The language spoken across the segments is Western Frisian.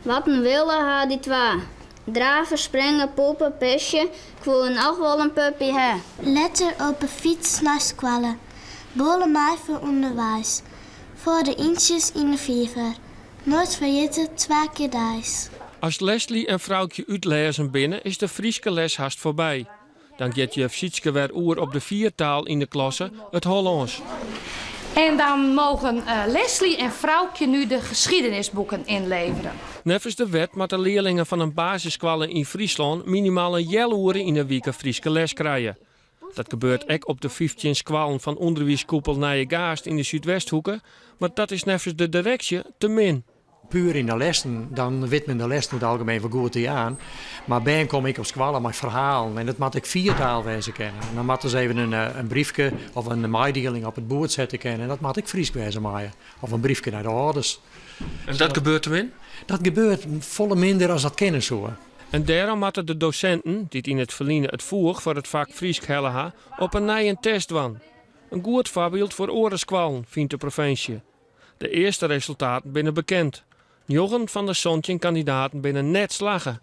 Wat in wille ha dy twa. Drave, springe, poepe, pisje, 'k woe noch wol in puppy ha. Letter op 'e fyts nei skoalle. Bôle mei foar ûnderweis. Foar de yntsjes yn 'e fiver. Noait ferjitte, twa kear deis. As Leslie en Froukje útlêzen binne, is de Fryske les hast foarby. Dan giet juf Sietske wer oer op de fiertaal yn de klasse, it Hollânsk. En dan mogen Leslie en Froukje nu de geschiedenisboeken inleveren. Neffens de wet moatte learlingen fan in basisskoalle yn Fryslân minimaal in healoere yn 'e wike Fryske les krije. Dat gebeurt ek op de 15 skoallen fan ûnderwiiskoepel Nije Gaast yn de Súdwesthoeke, mar dat is neffens de direksje te min. Puer yn de lessen, dan wit men de lessen oer it algemien wol goed te jaan. Mar bern komme ek op skoalle mei ferhalen en dat moat ek fiertaal wêze kinne. En dan moatte se even in briefke of in meidieling op it boerd sette kinne en dat moat ek Frysk wêze meie. Of in briefke nei de âlders. En dat gebeurt te min? Dat gebeurt folle minder as dat kinne soe. En dêrom moatte de dosinten, dy't yn it ferline it foech foar it fak Frysk helle ha, op 'e nij in test dwaan. In goed foarbyld foar oare skoallen, fynt de provinsje. De earste resultaten binne bekend. Njoggen fan de 17 kandidaten binne net slagge.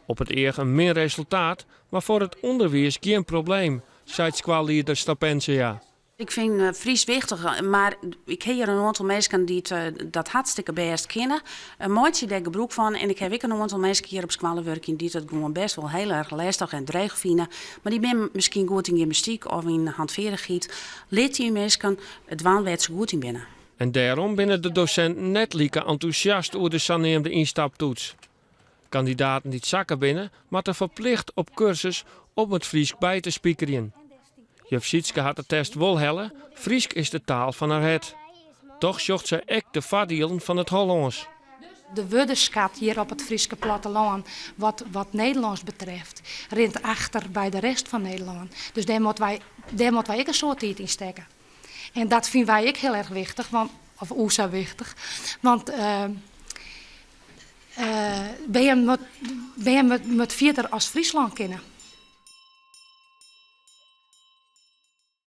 Op it each in min resultaat, mar foar it ûnderwiis gjin probleem, seit skoallieder Stapensea. Ik fyn Frysk wichtich, mar ik ha hjir in oantal minsken dy't dat hartstikke bêst kinne. Meitsje dêr gebrûk fan. En ik haw ek in oantal minsken hjir op skoalle wurkjen dy't it gewoan bêst wol hiel erch lêstich en dreech fine. Mar dy binne miskien goed yn gymnastyk of yn handfeardichheid. Lit dy minsken dwaan wêr't se goed yn binne. En dêrom binne de dosinten net like entûsjast oer de saneamde ynstaptoets. Kandidaten dy't sakke binne, moatte ferplicht op kursus om it Frysk by te spikerjen. Juf Sietske hat de test wol helle, Frysk is de taal fan har hert. Dochs sjocht sy ek de foardielen fan it Hollânsk. De wurdskat hjir op it Fryske plattelân wat wat Nederlânsk betreft rint achter by de rest fan Nederlân. Dus dêr moatte wy dêr moatte wy ek in soad tiid yn stekke. En dat fine wy ek hiel erch wichtich, want, of oer sa wichtich, want bern moat, bern moat fierder as Fryslân kinne.